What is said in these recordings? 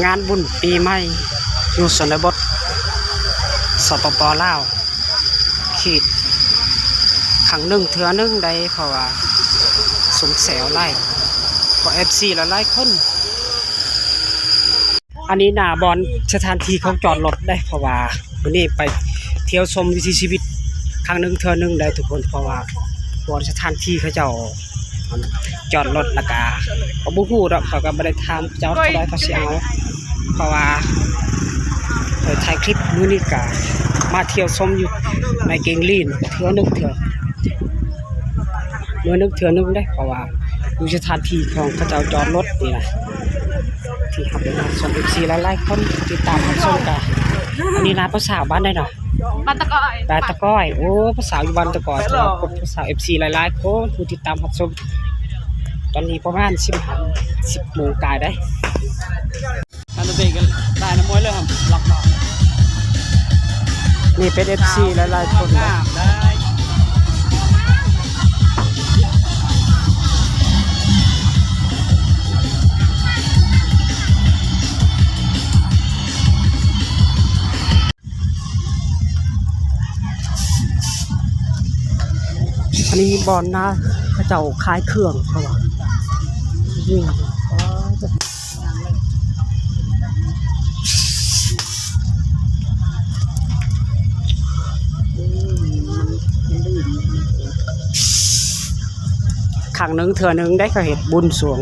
ງານບຸນປີໃໝ່ຢູ່ຊົນນະບົດ ສປປ ລາວ ເຂດຄັ້ງໜຶ່ງເທື່ອໜຶ່ງໄດ໋ ເພາະວ່າຊຸມແຊວຫຼາຍ ເພາະເອັຟຊີຫຼາຍໆຄົນ. ອັນນີ້ໜ້າບ່ອນສະຖານທີ່ຂອງຈອດລົດໄດ໋ ເພາະວ່າມື້ນີ້ໄປທ່ຽວຊົມວິຖີຊີວິດຄັ້ງໜຶ່ງເທື່ອໜຶ່ງໄດ໋ທຸກຄົນ ເພາະວ່າບ່ອນສະຖານທີ່ເຂົາເຈົ້າ ອັນ ຈອດລົດ ແລ້ວກະ ກໍບໍ່ຮູ້ດອກ ເຂົາກໍບໍ່ໄດ້ຖາມເຈົ້າເທົ່າໃດເຂົາຊິເອົາ ເພາະວ່າ ເອີ ຖ່າຍຄລິບມື້ນີ້ກະມາທ່ຽວຊົມຢູ່ໃນເກັງລີນເທື່ອໜຶ່ງເທື່ອ ມື້ໜຶ່ງເທື່ອໜຶ່ງເດ້ ເພາະວ່າຢູ່ສະຖານທີ່ຂອງເຂົາເຈົ້າຈອດລົດນີ້ນະ ທີ່ຮັບໄດ້ຮັບຊົມ ເອັຟຊີຫຼາຍໆຄົນຕິດຕາມຮັບຊົມກະ ອັນນີ້ລາວພາສາບ້ານໃດເນາະ? ບ້ານຕະກ້ອຍ ບ້ານຕະກ້ອຍ. ໂອ້ ພາສາຢູ່ບ້ານຕະກ້ອຍ ຂອບຄຸນພາສາເອັຟຊີຫຼາຍໆຄົນຜູ້ຕິດຕາມຮັບຊົມ. ຕອນນີ້ປະມານສິບ ສິບໂມງກາຍໄດ໋. ອັນເບກໄດ້ນຳມວຍເລີຍ ລັກມາ. ນີ້ເປັນເອັຟຊີຫຼາຍໆຄົນເນາະ. ອັນນີ້ບ່ອນນາເຂົາເຈົ້າຂາຍເຄື່ອງ ເຂົາວ່າ ນີ້ ຄັ້ງໜຶ່ງເທື່ອໜຶ່ງໄດ໋ ເຂົາເຮັດບຸນຊ່ວງ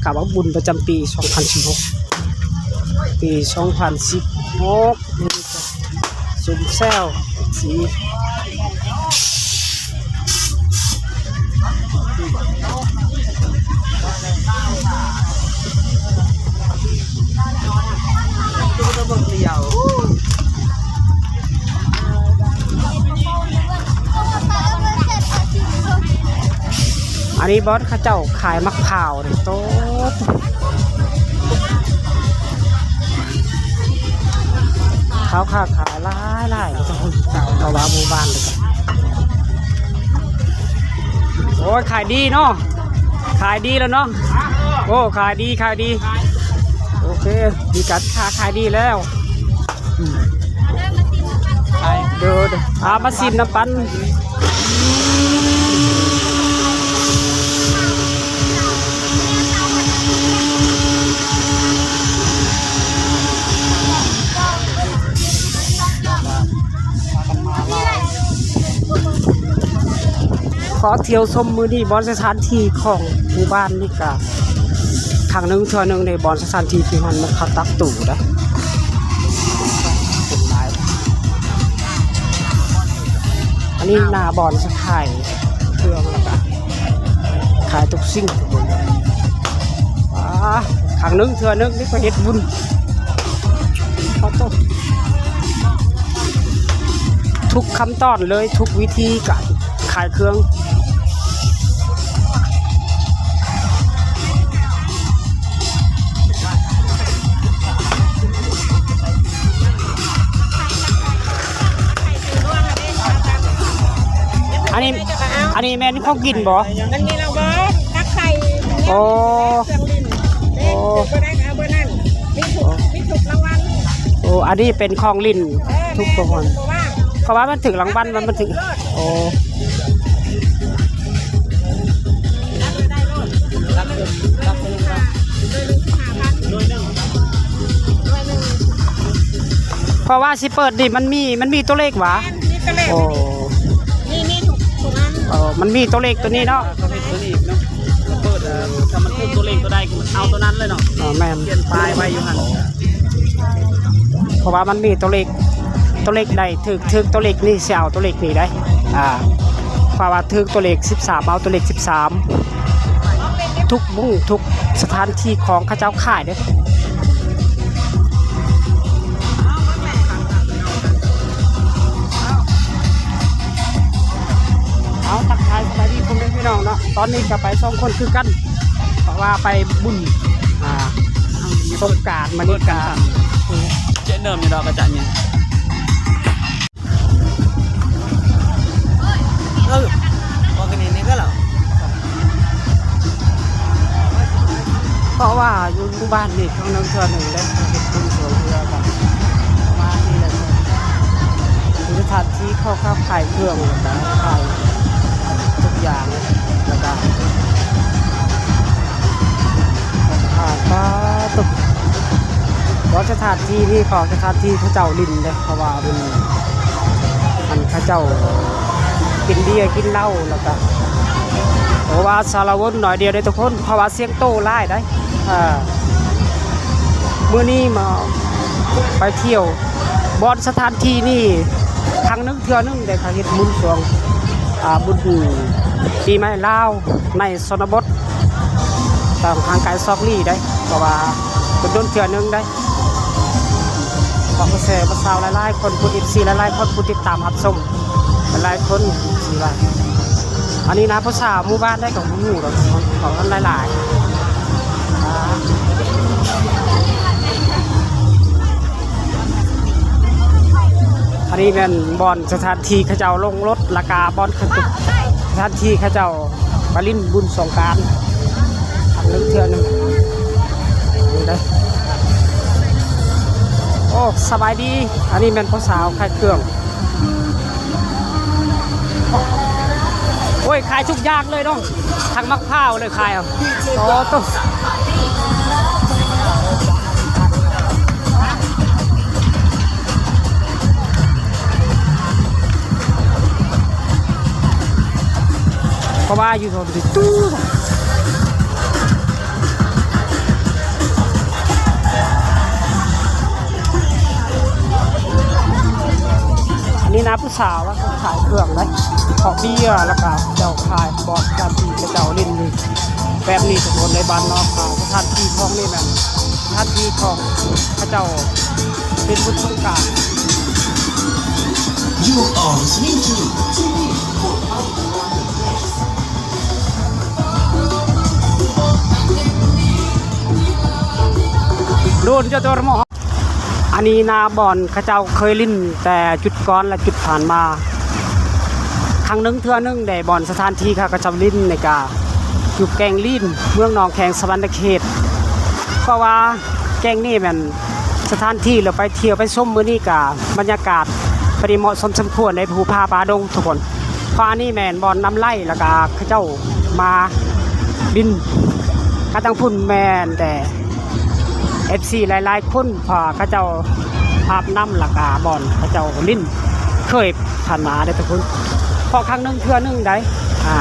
ເຂົາວ່າບຸນປະຈຳປີສອງພັນສິບຫົກ ປີສອງພັນສິບຫົກ ຊຸມແຊວເອັຟຊີ. ອັນນີ້ບ່ອນເຂົາເຈົ້າຂາຍໝາກພ້າວເດ້ ໂຕ ເຂົາຄ້າຂາຍຫຼາຍໆ ເພາະວ່າໝູ່ບ້ານ ໂອ້ຍ ຂາຍດີເນາະ ຂາຍດີແລ້ວເນາະ. ໂອ້ ຂາຍດີ ຂາຍດີ ໂອເຄ ມີການຄ້າຂາຍດີແລ້ວ. ເດີ ເດີ ອາ ມາຊິມນຳກັນ. ຂໍທ່ຽວຊົມມື້ນີ້ ບ່ອນສະຖານທີ່ຂອງໝູ່ບ້ານນີ້ກະ ຄັ້ງໜຶ່ງເທື່ອໜຶ່ງໃນບ່ອນສະຖານທີ່ທີ່ມັນ ມັນເຂົາຕັກຕູ້ໄດ໋. ອັນນີ້ໜ້າບ່ອນສະຂາຍເຄື່ອງ ແລ້ວກະຂາຍທຸກສິ່ງທຸກຢ່າງ. ອາ ຄັ້ງໜຶ່ງເທື່ອໜຶ່ງນີ້ກໍເຮັດບຸນ ຂໍໂທດ ທຸກຂັ້ນຕອນເລີຍ ທຸກວິທີການ ຂາຍເຄື່ອງ. ອັນນີ້ ອັນນີ້ແມ່ນຂອງກິນບໍ່? ມັນມີລາງວັນ ຕັກໄຂ່ ໂອ້ ເຄື່ອງຫຼິ້ນ ໂອ້ ເບື່ອໃດກໍເອົາເບີນັ້ນ ມີທຸກ ມີທຸກລາງວັນ. ໂອ້ ອັນນີ້ເປັນຂອງຫຼິ້ນ ເອີ ທຸກລາງວັນ ເພາະວ່າມັນຖືກລາງວັນ ມັນ ມັນຖືກ ໂອ້ ເພາະວ່າຊິເປີດນີ້ ມັນມີ ມັນມີຕົວເລກຫວາ? ແມ່ນ ມີຕົວເລກ ໂອ້ ມີ ມີທຸກ ທຸກອັນ ເອີ ມັນມີຕົວເລກຕົວນີ້ເນາະ ຕົວເລກຕົວນີ້ເນາະ ເປີດ ເອີ ຖ້າມັນຖືກຕົວເລກຕົວໃດ ເອົາຕົວນັ້ນເລີຍເນາະ. ອໍ ແມ່ນ ຂຽນປ້າຍໄວ້ຢູ່ຫັ້ນ ເພາະວ່າມັນມີຕົວເລກ ຕົວເລກໃດຖືກ ຖືກຕົວເລກນີ້ ຊິເອົາຕົວເລກນີ້ໄດ໋ ອາ ເພາະວ່າຖືກຕົວເລກສິບສາມ ເອົາຕົວເລກສິບສາມ ທຸກມຸ້ງທຸກສະຖານທີ່ຂອງເຂົາເຈົ້າຂາຍເດ້. ເອົາ ທັກທາຍສະບາຍດີພໍ່ແມ່ພີ່ນ້ອງເນາະ ຕອນນີ້ກໍໄປສອງຄົນຄືກັນ ເພາະວ່າໄປບຸນ ອ່າ ສົງການມານີ້ກະ ເຈັດເນີມຢູ່ດອກກະຈະນີ້ ເອີ ອອກກັນນີ້ກໍແລ້ວ ເພາະວ່າ ບ້ານນີ້ຄັ້ງໜຶ່ງເທື່ອໜຶ່ງໄດ້ເຮັດບຸນຊ່ວຍເຫຼືອກັນ ປະມານນີ້ແຫຼະ. ເປັນສະຖານທີ່ເຂົາຄ້າຂາຍເຄື່ອງ ແລ້ວກະຂາຍທຸກຢ່າງ ແລ້ວກະ ອ່າ ປາ ຕົກ ວ່າສະຖານທີ່ນີ້ເຂົາ ສະຖານທີ່ເຂົາເຈົ້າຫຼິ້ນເດ້ ເພາະວ່າມັນ ອັນເຂົາເຈົ້າກິນເບຍກິນເຫຼົ້າ ແລ້ວກະ ໂອ ວ່າສາລະວົນໜ້ອຍດຽວເດ້ທຸກຄົນ ເພາະວ່າສຽງໂຕຫຼາຍໄດ໋. ເອີ ມື້ນີ້ມາໄປທ່ຽວບ່ອນສະຖານທີ່ນີ້ ຄັ້ງໜຶ່ງເທື່ອໜຶ່ງໄດ້ເຂົາເຮັດບຸນຊ່ວງ ອ່າ ບຸນປີໃໝ່ລາວໃນຊົນນະບົດ ຕ້ອງຫ່າງໄກສອກຫຼີໄດ໋ ເພາະວ່າດົນໆເທື່ອໜຶ່ງໄດ໋. ຂອບໃຈແຊ ບ່າວສາວຫຼາຍໆຄົນ ຜູ້ ເອັຟຊີ ຫຼາຍໆຄົນ ຜູ້ຕິດຕາມຮັບຊົມຫຼາຍໆຄົນ ເອັຟຊີ ຫຼາຍ. ອັນນີ້ນະ ຜູ້ສາວໝູ່ບ້ານໃດກໍບໍ່ຮູ້ດອກ ເຂົາ ເຂົາຫຼາຍໆ. ອ່າ ອັນນີ້ແມ່ນບ່ອນສະຖານທີ່ເຂົາເຈົ້າລົງລົດ ແລ້ວກະບ່ອນສະຖານທີ່ເຂົາເຈົ້າ ໄປຫຼິ້ນບຸນສົງການຄັ້ງໜຶ່ງເທື່ອໜຶ່ງ. ນີ້ເດ້ ໂອ້ ສະບາຍດີ ອັນນີ້ແມ່ນຜູ້ສາວຂາຍເຄື່ອງ. ໂອ້ຍ ຂາຍທຸກຢ່າງເລີຍເນາະ ທັງໝາກພ້າວເລີຍຂາຍ. ໂອ້ໂຕ ເພາະວ່າຢູ່ ອັນນີ້ນະ ຜູ້ສາວວ່າເຂົາຂາຍເຄື່ອງເດ້ ເພາະເບຍ ແລ້ວກະເຈົ້າຂາຍບອດ ສະຖານທີ່ເຂົາເຈົ້າຫຼິ້ນຢູ່ແບບນີ້ທຸກຄົນ ໃນບ້ານນອກ. ອ່າ ສະຖານທີ່ຂອງນີ້ແມ່ນສະຖານທີ່ຂອງເຂົາເຈົ້າ ເປັນບຸນສົງການ. You are listening to ອັນນີ້ນະ ບ່ອນເຂົາເຈົ້າເຄີຍຫຼິ້ນແຕ່ຈຸດກ່ອນ ແລະ ຈຸດຜ່ານມາ ຄັ້ງໜຶ່ງເທື່ອໜຶ່ງໄດ້ ບ່ອນສະຖານທີ່ເຂົາເຈົ້າຫຼິ້ນນີ້ກະຢູ່ແກ້ງລີນ ເມືອງໜອງແຂງ ສະຫວັນນະເຂດ. ເພາະວ່າ ແກ້ງນີ້ແມ່ນສະຖານທີ່ ແລ້ວໄປທ່ຽວໄປຊົມມື້ນີ້ກະບັນຍາກາດພໍດີເໝາະສົມສົມຄວນໃນພູຜາປ່າດົງທຸກຄົນ. ເພາະອັນນີ້ແມ່ນບ່ອນນ້ຳໄຫຼ ແລ້ວກະເຂົາເຈົ້າມາຫຼິ້ນ ກະທາງພຸ້ນແມ່ນແຕ່ເອັຟຊີຫຼາຍໆຄົນ ເພາະວ່າເຂົາເຈົ້າອາບນ້ຳ ແລ້ວກະບ່ອນເຂົາເຈົ້າຫຼິ້ນ ເຄີຍຜ່ານມາເດ້ທຸກຄົນ ເພາະຄັ້ງໜຶ່ງເທື່ອໜຶ່ງໃດ໋. ອ່າ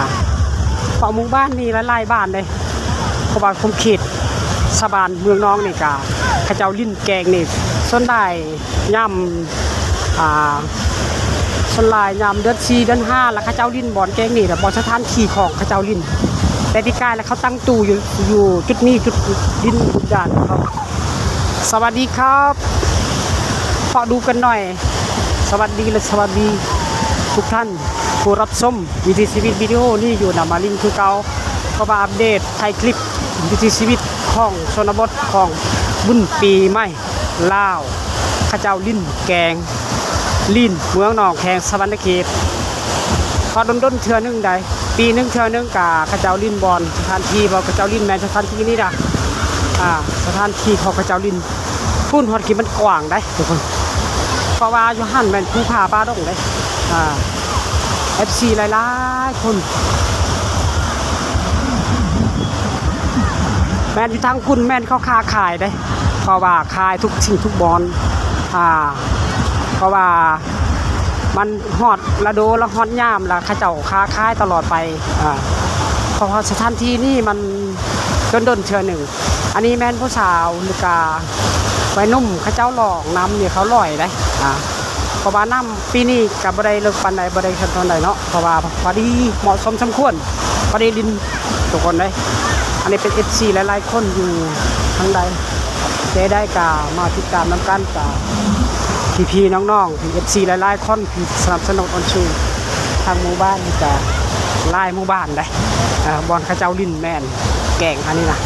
ເພາະໝູ່ບ້ານນີ້ຫຼາຍໆບ້ານເດ້ ເພາະວ່າຂົງເຂດຊາວບ້ານເມືອງນອງນີ້ກະ ເຂົາເຈົ້າຫຼິ້ນແກ້ງນີ້ ສ່ວນຫຼາຍຍາມ ອ່າ ສ່ວນຫຼາຍຍາມເດືອນສີ່ເດືອນຫ້າ ລະເຂົາເຈົ້າຫຼິ້ນບ່ອນແກ້ງນີ້ ລະບ່ອນສະຖານທີ່ຂອງເຂົາເຈົ້າຫຼິ້ນ. ແຕ່ປີກາຍລະເຂົາຕັ້ງຕູ້ຢູ່ ຢູ່ຈຸດນີ້ ຈຸດດິນດຸດານຂອງເຂົາ. ສະຫວັດດີຄັບ ເພາະດູກັນໜ້ອຍ ສະຫວັດດີ ແລະ ສະຫວັດດີທຸກທ່ານ ຜູ້ຮັບຊົມວິຖີຊີວິດວິດີໂອນີ້ຢູ່ນຳມາລິນຄືເກົ່າ ເພາະວ່າອັບເດດຖ່າຍຄລິບວິຖີຊີວິດຂອງຊົນນະບົດຂອງບຸນປີໃໝ່ລາວ ເຂົາເຈົ້າຫຼິ້ນແກງ ລີນເມືອງໜອງແຂງ ສະຫວັນນະເຂດ ເພາະດົນໆເທື່ອໜຶ່ງໃດ໋ ປີໜຶ່ງເທື່ອໜຶ່ງກະເຂົາເຈົ້າຫຼິ້ນບ່ອນສະຖານທີ່ ເພາະເຂົາເຈົ້າຫຼິ້ນແມ່ນສະຖານທີ່ນີ້ດາ ອ່າ ສະຖານທີ່ຂອງເຂົາເຈົ້າຫຼິ້ນ. ພຸ້ນ ຮອດກີ້ມັນກວ້າງໄດ໋ທຸກຄົນ ເພາະວ່າຢູ່ຫັ້ນແມ່ນພູຜາປ່າດົງເດ້. ອ່າ ເອັຟຊີຫຼາຍໆຄົນ ແມ່ນຢູ່ທາງພຸ້ນແມ່ນເຂົາຄ້າຂາຍເດ້ ເພາະວ່າຂາຍທຸກສິ່ງທຸກບ່ອນ. ອ່າ ເພາະວ່າມັນຮອດລະດູ ລະຮອດຍາມ ລະເຂົາເຈົ້າຄ້າຂາຍຕະຫຼອດໄປ. ອ່າ ເພາະວ່າສະຖານທີ່ນີ້ມັນ ດົນໆເທື່ອໜຶ່ງ. ອັນນີ້ແມ່ນຜູ້ສາວ ຫຼືກະໄວໜຸ່ມເຂົາເຈົ້າລອງນຳນີ້ ເຂົາລອຍໄດ໋. ອ່າ ເພາະວ່ານ້ຳປີນີ້ກະບໍ່ໄດ້ເລິກປານໃດ ບໍ່ໄດ້ເຖິງປານໃດເນາະ ເພາະວ່າພໍດີເໝາະສົມສົມຄວນ ພໍໄດ້ຫຼິ້ນທຸກຄົນເດ້. ອັນນີ້ເປັນເອັຟຊີຫຼາຍໆຄົນຢູ່ທາງໃດ ໃຜໄດ້ກະມາຕິດຕາມນຳກັນ ກະພີ່ໆນ້ອງໆ ເອັຟຊີຫຼາຍໆຄົນທີ່ສະໜັບສະໜູນອັນຊູທາງໝູ່ບ້ານນີ້ກະຫຼາຍໝູ່ບ້ານເດ້. ອ່າ ບ່ອນເຂົາເຈົ້າຫຼິ້ນແມ່ນແກ້ງອັນນີ້ນະ